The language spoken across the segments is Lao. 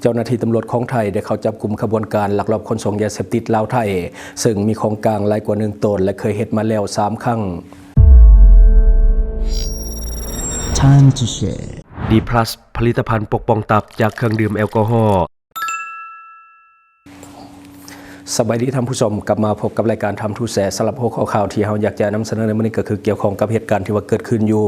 ເຈົ້າໜ້າທີ່ຕຳຫຼວດຂອງໄທໄດ້ເຂົ້າຈັບກຸມຂະບວນການລັກລອບຂົນສົ່ງຢາເສບຕິດລາວ-ໄທ ເຊິ່ງມີຂອງກາງຫຼາຍກວ່າໜຶ່ງໂຕນ ແລະ ເຄີຍເຮັດມາແລ້ວສາມຄັ້ງ. Time to share. ດີພລັສ ຜະລິດຕະພັນປົກປ້ອງຕັບຈາກເຄື່ອງດື່ມແອລກໍຮໍ. ສະບາຍດີທ່ານຜູ້ຊົມ, ກັບມາພົບກັບລາຍການ Time to Share. ສຳລັບຫົວຂໍ້ຂ່າວທີ່ເຮົາຢາກຈະນຳສະເໜີໃນມື້ນີ້ ກໍຄືກ່ຽວຂ້ອງກັບເຫດການທີ່ວ່າເກີດຂຶ້ນຢູ່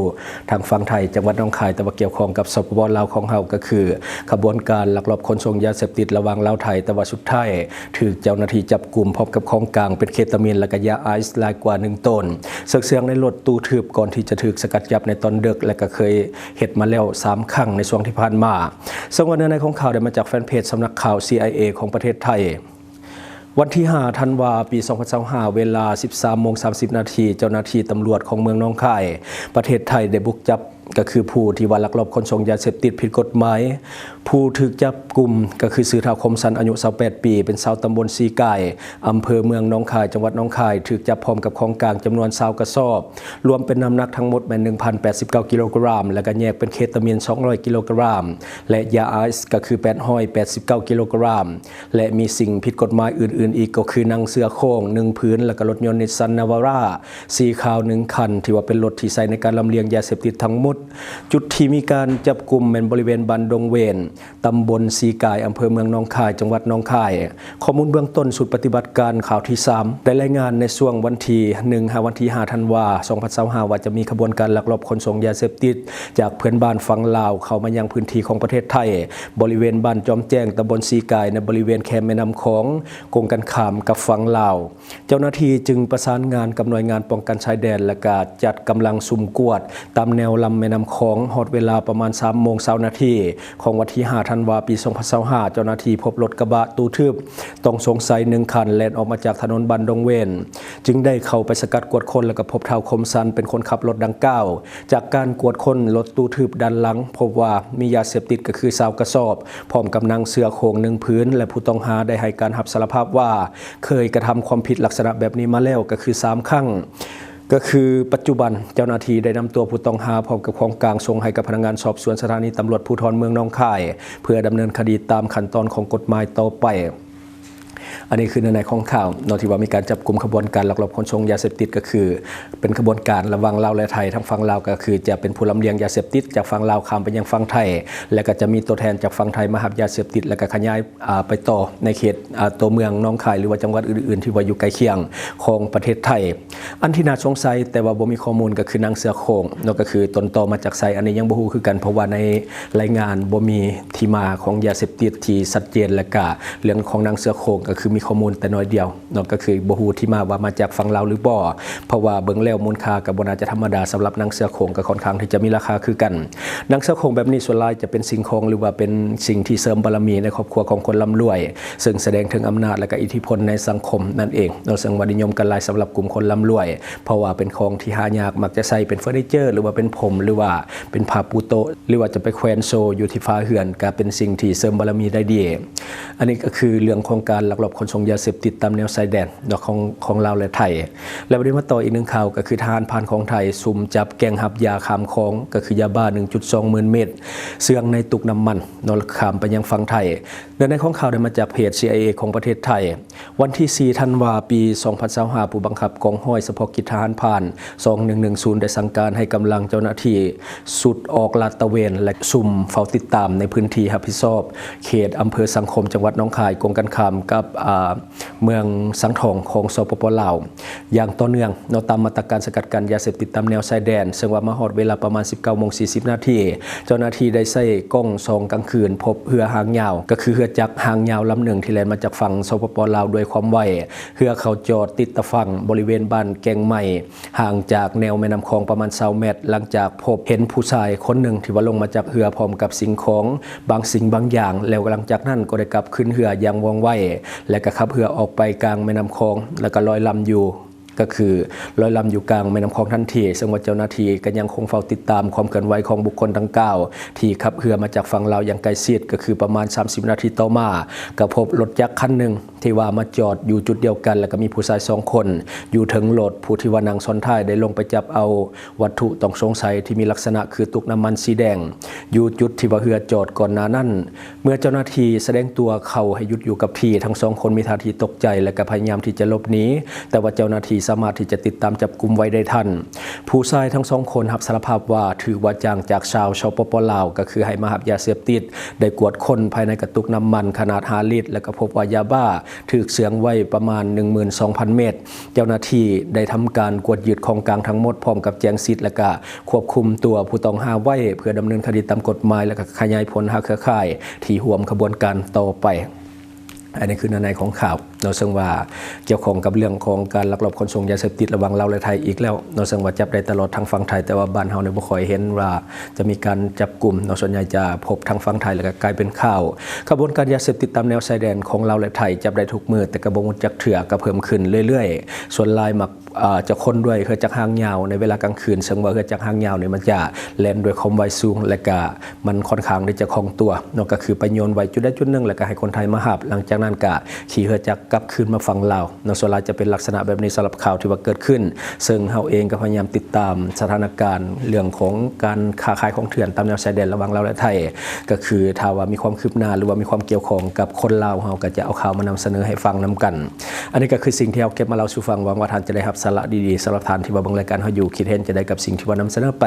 ທາງຝັ່ງໄທ ຈັງຫວັດໜອງຄາຍ, ແຕ່ວ່າກ່ຽວຂ້ອງກັບ ສປປ ລາວຂອງເຮົາ ກໍຄືຂະບວນການລັກລອບຂົນສົ່ງຢາເສບຕິດລະຫວ່າງລາວ-ໄທ, ແຕ່ວ່າສຸດທ້າຍຖືກເຈົ້າໜ້າທີ່ຈັບກຸມ ພ້ອມກັບຂອງກາງເປັນເຄຕາມິນ ແລະ ກະຢາໄອສ໌ຫຼາຍກວ່າໜຶ່ງໂຕນ ເຊິ່ງເຊື່ອງໃນລົດຕູ້ທຶບ ກ່ອນທີ່ຈະຖືກສະກັດຈັບໃນຕອນເດິກ ແລະ ກໍເຄີຍ ເຮັດມາແລ້ວສາມຄັ້ງໃນຊ່ວງທີ່ຜ່ານມາ. ເຊິ່ງວ່າເນື້ອໃນຂອງຂ່າວໄດ້ມາຈາກແຟນເພຈສຳນັກຂ່າວ ຊີໄອເອ ຂອງປະເທດໄທ. ວັນທີຫ້າ ທັນວາ ປີສອງພັນຊາວຫ້າ ເວລາ ສິບສາມໂມງ ສາມສິບນາທີ ເຈົ້າໜ້າທີ່ຕຳຫຼວດຂອງເມືອງໜອງຄາຍ ປະເທດໄທ ໄດ້ບຸກຈັບ ກໍຄືຜູ້ທີ່ວ່າລັກລອບຂົນສົ່ງຢາເສບຕິດຜິດກົດໝາຍ. ຜູ້ຖືກຈັບກຸມກໍຄືຊື່ທ້າວ ຄົມສັນ ອາຍຸ ຊາວແປດປີ ເປັນຊາວຕຳບົນສີກາຍ ອຳເພີເມືອງໜອງຄາຍ ຈັງຫວັດໜອງຄາຍ ຖືກຈັບພ້ອມກັບຂອງກາງຈຳນວນ ຊາວກະສອບ ລວມເປັນນ້ຳໜັກທັງໝົດແມ່ນ ໜຶ່ງພັນແປດສິບເກົ້າ ກິໂລກຣາມ ແລະ ກະແຍກເປັນເຄຕາມິນ ສອງຮ້ອຍ ກິໂລກຣາມ ແລະ ຢາໄອສ໌ ກໍຄື ແປດຮ້ອຍແປດສິບເກົ້າ ກິໂລກຣາມ ແລະ ມີສິ່ງຜິດກົດໝາຍອື່ນໆອີກ ກໍຄືໜັງເສືອໂຄ່ງ ໜຶ່ງຜືນ ແລະ ກະລົດຍົນນິດສັນນາວາຣາ ສີຂາວ ໜຶ່ງຄັນ ທີ່ວ່າເປັນລົດທີ່ໃຊ້ໃນການລຳລຽງຢາເສບຕິດທັງໝົດ. ຈຸດທີ່ມີການຈັບກຸມແມ່ນບໍລິເວນບ້ານດົງເວນ ຕຳບົນສີກາຍ ອຳເພີເມືອງໜອງຄາຍ ຈັງຫວັດໜອງຄາຍ. ຂໍ້ມູນເບື້ອງຕົ້ນ ຊຸດປະຕິບັດການຂ່າວທີສາມ ໄດ້ລາຍງານໃນຊ່ວງວັນທີໜຶ່ງ ຫາວັນທີຫ້າ ທັນວາ ສອງພັນຊາວຫ້າ ວ່າຈະມີຂະບວນການລັກລອບຂົນສົ່ງຢາເສບຕິດ ຈາກເພື່ອນບ້ານຝັ່ງລາວເຂົ້າມາຍັງພື້ນທີ່ຂອງປະເທດໄທ ບໍລິເວນບ້ານຈອມແຈ້ງ ຕຳບົນສີກາຍ ໃນບໍລິເວນແຄມແມ່ນ້ຳຂອງ ກົງກັນຂ້າມກັບຝັ່ງລາວ. ເຈົ້າໜ້າທີ່ຈຶ່ງປະສານງານກັບໜ່ວຍງານປ້ອງກັນຊາຍແດນ ແລະ ກະຈັດກຳລັງຊຸ່ມກວດຕາມແນວລຳແມ່ນ້ຳຂອງ. ຮອດເວລາປະມານສາມໂມງຊາວນາທີຂອງວັນທີຫ້າ ທັນວາ ປີສອງພັນຊາວຫ້າ ເຈົ້າໜ້າທີ່ພົບລົດກະບະຕູ້ທຶບຕ້ອງສົງໄສໜຶ່ງຄັນ ແລ່ນອອກມາຈາກຖະໜົນບ້ານດົງເວນ ຈຶ່ງໄດ້ເຂົ້າໄປສະກັດກວດຄົ້ນ ແລະ ກະພົບທ້າວ ຄົມສັນ ເປັນຄົນຂັບລົດດັ່ງກ່າວ. ຈາກການກວດຄົ້ນລົດຕູ້ທຶບດ້ານຫຼັງ ພົບວ່າມີຢາເສບຕິດ ກໍຄື ຊາວກະສອບ ພ້ອມກັບໜັງເສືອໂຄ່ງ ໜຶ່ງຜືນ ແລະ ຜູ້ຕ້ອງຫາໄດ້ໃຫ້ການຮັບສາລະພາບວ່າ ເຄີຍກະທຳຄວາມຜິດລັກສະນະແບບນີ້ມາແລ້ວ ກໍຄື ສາມຄັ້ງ. ກໍຄືປັດຈຸບັນເຈົ້າໜ້າທີ່ໄດ້ນຳຕົວຜູ້ຕ້ອງຫາພ້ອມກັບຂອງກາງສົ່ງໃຫ້ກັບພະນັກງານສອບສວນສະຖານີຕຳຫຼວດພູທອນເມືອງໜອງຄາຍ ເພື່ອດຳເນີນຄະດີຕາມຂັ້ນຕອນຂອງກົດໝາຍຕໍ່ໄປ. ອັນນີ້ຄືເນື້ອໃນຂອງຂ່າວເນາະ ທີ່ວ່າມີການຈັບກຸມຂະບວນການລັກລອບຂົນສົ່ງຢາເສບຕິດ ກໍຄືເປັນຂະບວນການລະຫວ່າງລາວ ແລະ ໄທ. ທາງຝັ່ງລາວກໍຄືຈະເປັນຜູ້ລຳລຽງຢາເສບຕິດຈາກຝັ່ງລາວຂ້າມໄປຍັງຝັ່ງໄທ ແລະ ກໍຈະມີຕົວແທນຈາກຝັ່ງໄທມາຮັບຢາເສບຕິດ ແລະ ກໍຂະຫຍາຍ ອ່າ ໄປຕໍ່ໃນເຂດ ອ່າ ຕົວເມືອງໜອງຄາຍ ຫຼືວ່າຈັງຫວັດອື່ນໆທີ່ວ່າຢູ່ໃກ້ຄຽງຂອງປະເທດໄທ. ອັນທີ່ໜ້າສົງໄສແຕ່ວ່າບໍ່ມີຂໍ້ມູນກໍຄືໜັງເສືອໂຄ່ງເນາະ ກໍຄືຕົ້ນຕໍມາຈາກໃສ ອັນນີ້ຍັງບໍ່ຮູ້ຄືກັນ ເພາະວ່າໃນລາຍງານບໍ່ມີທີ່ມາຂອງຢາເສບຕິດທີ່ຊັດເຈນ ແລະກະເລື່ອງຂອງໜັງເສືອໂຄ່ງກໍຄືມີຂໍ້ມູນແຕ່ໜ້ອຍດຽວເນາະ ກໍຄືບໍ່ຮູ້ທີ່ມາວ່າມາຈາກຝັ່ງລາວຫຼືບໍ່ ເພາະວ່າເບິ່ງແລ້ວມູນຄ່າກໍບໍ່ໜ້າຈະທຳມະດາ ສຳລັບໜັງເສືອໂຄ່ງກໍຄ່ອນຂ້າງທີ່ຈະມີລາຄາຄືກັນ. ໜັງເສືອໂຄ່ງແບບນີ້ສ່ວນຫຼາຍຈະເປັນສິ່ງຂອງ ຫຼືວ່າເປັນສິ່ງທີ່ເສີມບາລະມີໃນຄອບຄົວຂອງຄົນລ່ຳລວຍ ເຊິ່ງສະແດງເຖິງອຳນາດ ແລະ ກະອິດທິພົນໃນສັງຄົມນັ້ນເອງເນາະ ເຊິ່ງວ່ານິຍົມກັນຫຼາຍສຳລັບກຸ່ມຄົນລ່ຳລວຍ ເພາະວ່າເປັນຂອງທີ່ຫາຍາກ ມັກຈະໃຊ້ເປັນເຟີນີເຈີ ຫຼືວ່າເປັນພົມ ຫຼືວ່າເປັນຜ້າປູໂຕະ ຫຼືວ່າຈະໄປແຂວນໂຊຢູ່ທີ່ຝາເຮືອນ ກະເປັນສິ່ງທີ່ເສີມບາລະມີໄດ້ດີ. ອັນນີ້ກໍຄືເລື່ອງຂອງການລັກລອບຂົນສົ່ງຢາເສບຕິດຕາມແນວຊາຍແດນເນາະ ຂອງ ຂອງລາວ ແລະ ໄທ. ແລ້ວບັດນີ້ມາຕໍ່ອີກໜຶ່ງຂ່າວ ກໍຄືທະຫານພານຂອງໄທຊຸ່ມຈັບແກ້ງຮັບຢາຂ້າມຂອງ ກໍຄືຢາບ້າ ໜຶ່ງຈຸດສອງໝື່ນເມັດ ເຊື່ອງໃນຕຸກນ້ຳມັນເນາະ ຂ້າມໄປຍັງຝັ່ງໄທ. ເນື້ອໃນຂອງຂ່າວໄດ້ມາຈາກເພຈ ຊີໄອເອ ຂອງປະເທດໄທ. ວັນທີສີ່ ທັນວາ ປີສອງພັນຊາວຫ້າ ຜູ້ບັງຄັບກອງຮ້ອຍສະເພາະກິດທະຫານພານ ສອງໜຶ່ງໜຶ່ງສູນ ໄດ້ສັ່ງການໃຫ້ກຳລັງເຈົ້າໜ້າທີ່ຊຸດອອກລາດຕະເວນ ແລະ ຊຸ່ມເຝົ້າຕິດຕາມໃນພື້ນທີ່ຮັບຜິດຊອບເຂດອຳເພີສັງຄົມ ຈັງຫວັດໜອງຄາຍ ກົງກັນຂ້າມກັບ ອາ ເມືອງສັງທອງຂອງ ສປປ ລາວ ຢ່າງຕໍ່ເນື່ອງເນາະ ຕາມມາດຕະການສະກັດກັ້ນຢາເສບຕິດຕາມແນວຊາຍແດນ ເຊິ່ງວ່າມາຮອດເວລາປະມານ ສິບເກົ້າໂມງ ສີ່ສິບນາທີ ເຈົ້າໜ້າທີ່ໄດ້ໃຊ້ກ້ອງສ່ອງກາງຄືນ ພົບເຮືອຫາງຍາວ ກໍຄືເຮືອຈັກຫາງຍາວລຳໜຶ່ງທີ່ແລ່ນມາຈາກຝັ່ງ ສປປ ລາວ ດ້ວຍຄວາມໄວ. ເຮືອເຂົ້າຈອດຕິດຕະຝັ່ງບໍລິເວນບ້ານແກ່ງໃໝ່ ຫ່າງຈາກແນວແມ່ນ້ຳຂອງປະມານຊາວແມັດ. ຫຼັງຈາກພົບເຫັນຜູ້ຊາຍຄົນໜຶ່ງທີ່ວ່າລົງມາຈາກເຮືອພ້ອມກັບສິ່ງຂອງບາງສິ່ງບາງຢ່າງ ແລ້ວຫຼັງຈາກນັ້ນກໍໄດ້ກັບຂຶ້ນເຮືອຢ່າງວ່ອງໄວ ແລະ ກໍຂັບເຮືອອອກໄປກາງແມ່ນ້ຳຂອງ ແລະ ກໍລອຍລຳຢູ່ ກໍຄືລອຍລຳຢູ່ກາງແມ່ນ້ຳຂອງທັນທີ, ເຊິ່ງວ່າເຈົ້າໜ້າທີ່ກໍຍັງຄົງເຝົ້າຕິດຕາມຄວາມເຄື່ອນໄຫວຂອງບຸກຄົນດັ່ງກ່າວ ທີ່ຂັບເຮືອມາຈາກຝັ່ງລາວຢ່າງໃກ້ຊິດ, ກໍຄືປະມານສາມສິບນາທີຕໍ່ມາ ກໍພົບລົດຈັກຄັນໜຶ່ງ ທີ່ວ່າມາຈອດຢູ່ຈຸດດຽວກັນ ແລ້ວກໍມີຜູ້ຊາຍສອງຄົນຢູ່ເທິງລົດ, ຜູ້ທີ່ວ່ານັ່ງຊ້ອນທ້າຍໄດ້ລົງໄປຈັບເອົາວັດຖຸຕ້ອງສົງໄສທີ່ມີລັກສະນະຄືຕຸກນ້ຳມັນສີແດງ ຢູ່ຈຸດທີ່ວ່າເຮືອຈອດກ່ອນໜ້ານັ້ນ. ເມື່ອເຈົ້າໜ້າທີ່ສະແດງຕົວເຂົາໃຫ້ຢຸດຢູ່ກັບທີ່, ທັງສອງຄົນມີທ່າທີຕົກໃຈ ແລະ ກໍພະຍາຍາມທີ່ຈະຫຼົບໜີ, ແຕ່ວ່າເຈົ້າໜ້າທີ່ສາມາດທີ່ຈະຕິດຕາມຈັບກຸມໄວ້ໄດ້ທັນ. ຜູ້ຊາຍທັງສອງຄົນຮັບສາລະພາບວ່າຖືກວ່າຈ້າງຈາກຊາວ ສປປ ລາວ, ກໍຄືໃຫ້ມາຮັບຢາເສບຕິດ, ໄດ້ກວດຄົ້ນພາຍໃນກະຕຸກນ້ຳມັນຂະໜາດຫ້າລິດ ແລ້ວກໍພົບວ່າຢາບ້າຖືກເຊື່ອງໄວ້ປະມານໜຶ່ງໝື່ນສອງພັນເມັດ. ເຈົ້າໜ້າທີ່ໄດ້ທຳການກວດຍຶດຂອງກາງທັງໝົດ ພ້ອມກັບແຈ້ງສິດ ແລ້ວກະຄວບຄຸມຕົວຜູ້ຕ້ອງຫາໄວ້ ເພື່ອດຳເນີນຄະດີຕາມກົດໝາຍ ແລ້ວກະຂະຫຍາຍຜົນຫາເຄືອຂ່າຍທີ່ຮ່ວມຂະບວນການຕໍ່ໄປ. ອັນນີ້ຄືເນື້ອໃນຂອງຂ່າວເນາະ, ເຊິ່ງວ່າກ່ຽວຂ້ອງກັບເລື່ອງຂອງການລັກລອບຂົນສົ່ງຢາເສບຕິດລະຫວ່າງລາວ ແລະ ໄທອີກແລ້ວເນາະ, ເຊິ່ງວ່າຈັບໄດ້ຕະຫຼອດທາງຝັ່ງໄທ, ແຕ່ວ່າບ້ານເຮົານີ້ບໍ່ຄ່ອຍເຫັນວ່າຈະມີການຈັບກຸມເນາະ, ສ່ວນໃຫຍ່ຈະພົບທາງຝັ່ງໄທ ແລ້ວກະກາຍເປັນຂ່າວ. ຂະບວນການຢາເສບຕິດຕາມແນວຊາຍແດນຂອງລາວ ແລະ ໄທ ຈັບໄດ້ທຸກມື້, ແຕ່ກໍບໍ່ໝົດຈັກເທື່ອ, ກໍເພີ່ມຂຶ້ນເລື້ອຍໆ. ສ່ວນຫຼາຍມັກ ເອີ ຈະຂົນດ້ວຍເຮືອຈັກຫາງຍາວໃນເວລາກາງຄືນ, ເຊິ່ງວ່າເຮືອຈັກຫາງຍາວນີ້ມັນຈະແລ່ນດ້ວຍຄວາມໄວສູງ ແລະ ກະມັນຄ່ອນຂ້າງທີ່ຈະຄ່ອງຕົວເນາະ, ກໍຄືໄປໂຍນໄວ້ຈຸດໃດຈຸດໜຶ່ງ ແລ້ວກະໃຫ້ຄົນໄທມາຮັບ, ຫຼັງຈາກນັ້ນກະຂີ່ເຮືອຈັກກັບຄືນມາຝັ່ງລາວເນາະ. ສ່ວນຫຼາຍຈະເປັນລັກສະນະແບບນີ້ສຳລັບຂ່າວທີ່ວ່າເກີດຂຶ້ນ, ເຊິ່ງເຮົາເອງກໍພະຍາຍາມຕິດຕາມສະຖານະການເລື່ອງຂອງການຄ້າຂາຍຂອງເຖື່ອນຕາມແນວຊາຍແດນລະຫວ່າງລາວ ແລະ ໄທ, ກໍຄືຖ້າວ່າມີຄວາມຄືບໜ້າ ຫຼືວ່າມີຄວາມກ່ຽວຂ້ອງກັບຄົນລາວ, ເຮົາກໍຈະເອົາຂ່າວມານຳສະເໜີໃຫ້ຟັງນຳກັນ. ອັນນີ້ກໍຄືສິ່ງທີ່ເຮົາເກັບມາເລົ່າສູ່ຟັງ, ຫວັງວ່າທ່ານຈະໄດ້ຮັບສາລະດີໆ. ສຳລັບທ່ານທີ່ວ່າເບິ່ງລາຍການເຮົາຢູ່, ຄິດເຫັນຈັ່ງໃດກັບສິ່ງທີ່ວ່ານຳສະເໜີໄປ,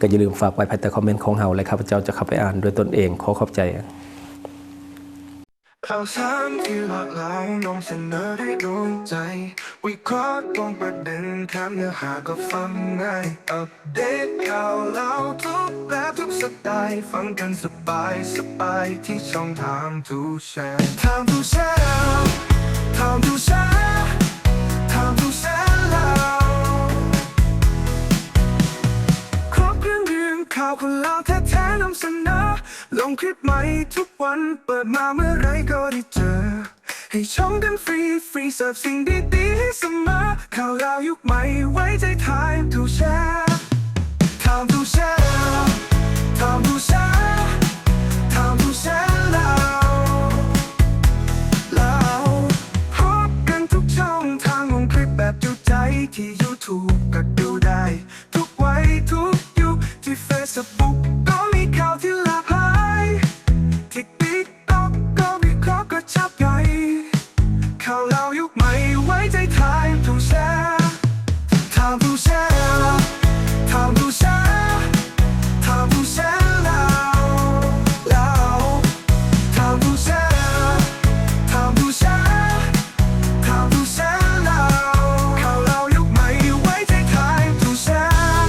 ກໍຢ່າລືມຝາກໄວ້ພາຍໃຕ້ຄອມເມັນຂອງເຮົາ ແລະ ຂ້າພະເຈົ້າຈະເຂົ້າໄປອ່ານດ້ວຍຕົນເອງ. ຂໍຂອບໃຈ. ຂ່າວສານທີ່ຫຼາກຫຼາຍນຳສະເໜີດ້ວຍດວງໃຈ, ວິເຄາະຕົງປະເດັນ, ແຖມເນື້ອຫາກໍຟັງງ່າຍ, ອັບເດດຂ່າວລາວທຸກແບບທຸກສະໄຕ, ຟັງກັນສະບາຍໆ ທີ່ຊ່ອງ Time to Share. Time to Share, Time to Share, Time to Share ລາວ. ຄອບເຄື່ອງເລື່ອງຂ່າວຄົນລາວແທ້ໆ ນຳສະເໜີ, ລົງຄລິບໃໝ່ທຸກວັນ, ເປີດມາເມື່ອໃດກໍໄດ້ເຈີ. ໃຫ້ຊົມກັນຟຣີໆ ເສີບສິ່ງດີໆໃຫ້ສະເໝີ. ຂ່າວລາວຍຸກໃໝ່ໄວ້ໃຈ Time to Share, Time to Share, Time to Share, Time to Share ລາວ, ລາວ. ພົບກັນທຸກຊ່ອງທາງ, ລົງຄລິບແບບຈຸໃຈ, ທີ່ YouTube ກໍດູໄດ້ ທຸກໄວທຸກຍຸກ, ທີ່ Facebook ກໍມີຂ່າວທີ່ຫຼາກຫຼາຍ, ທີ່ TikTok ກໍວິເຄາະກະຊັບໃຫຍ່. ຂ່າວລາວຍຸກໃໝ່ໄວ້ໃຈ Time to Share, Time to Share, Time to Share, Time to Share ລາວ, ລາວ. Time to Share, Time to Share, Time to Share ລາວ. ຂ່າວລາວຍຸກໃໝ່ໄວ້ໃຈ Time to Share,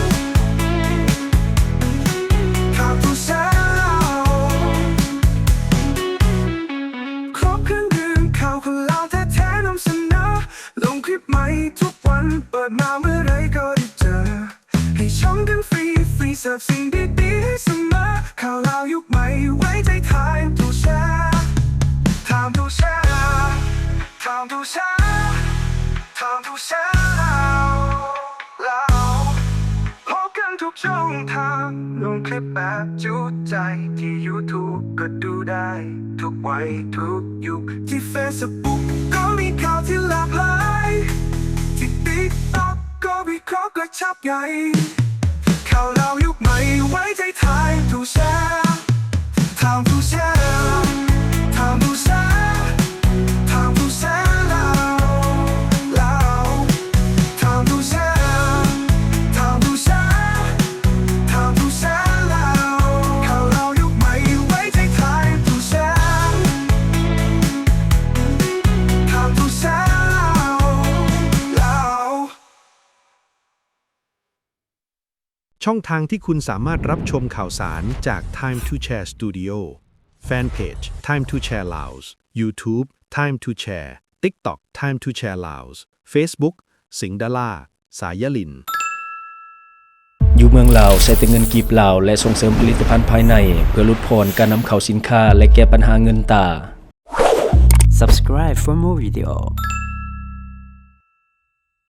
Time to Share ລາວ. ຄອບເຄື່ອງເລື່ອງຂ່າວຄົນລາວແທ້ໆ ນຳສະເໜີ, ລົງຄລິບໃໝ່ທຸກວັນ, ເປີດມາເມື່ອໃດກໍໄດ້ເຈີ. ໃຫ້ຊົມກັນຟຣີໆ ເສີບສິ່ງດີໆໃຫ້ສະເໝີ. ຂ່າວລາວຍຸກໃໝ່ໄວ້ໃຈ Time to Share, Time to Share, Time to Share, Time to Share ລາວ, ລາວ. ພົບກັນທຸກຊ່ອງທາງ, ລົງຄລິບແບບຈຸໃຈ, ທີ່ YouTube ກໍດູໄດ້ ທຸກໄວທຸກຍຸກ, ທີ່ Facebook ກໍມີຂ່າວທີ່ຫຼາກຫຼາຍ, ທີ່ TikTok ກໍວິເຄາະກະຊັບໃຫຍ່. ຂ່າວລາວຍຸກໃໝ່ໄວ້ໃຈ Time to Share, Time to Share, Time to Share, Time to Share ລາວ, ລາວ. Time to Share, Time to Share, Time to Share ລາວ. ຂ່າວລາວຍຸກໃໝ່ໄວ້ໃຈ Time to Share, Time to Share ລາວ, ລາວ. ຊ່ອງທາງທີ່ຄຸນສາມາດຮັບຊົມຂ່າວສານຈາກ Time to Share Studio, Fan Page Time to Share Laos, YouTube Time to Share, TikTok Time to Share Laos, Facebook ສິງດາລາ ສາຍຍາລິນ. ຢູ່ເມືອງລາວ ໃຊ້ແຕ່ເງິນກີບລາວ ແລະ ສົ່ງເສີມຜະລິດຕະພັນພາຍໃນ ເພື່ອຫຼຸດຜ່ອນການນຳເຂົ້າສິນຄ້າ ແລະ ແກ້ບັນຫາເງິນຕາ. Subscribe for more video.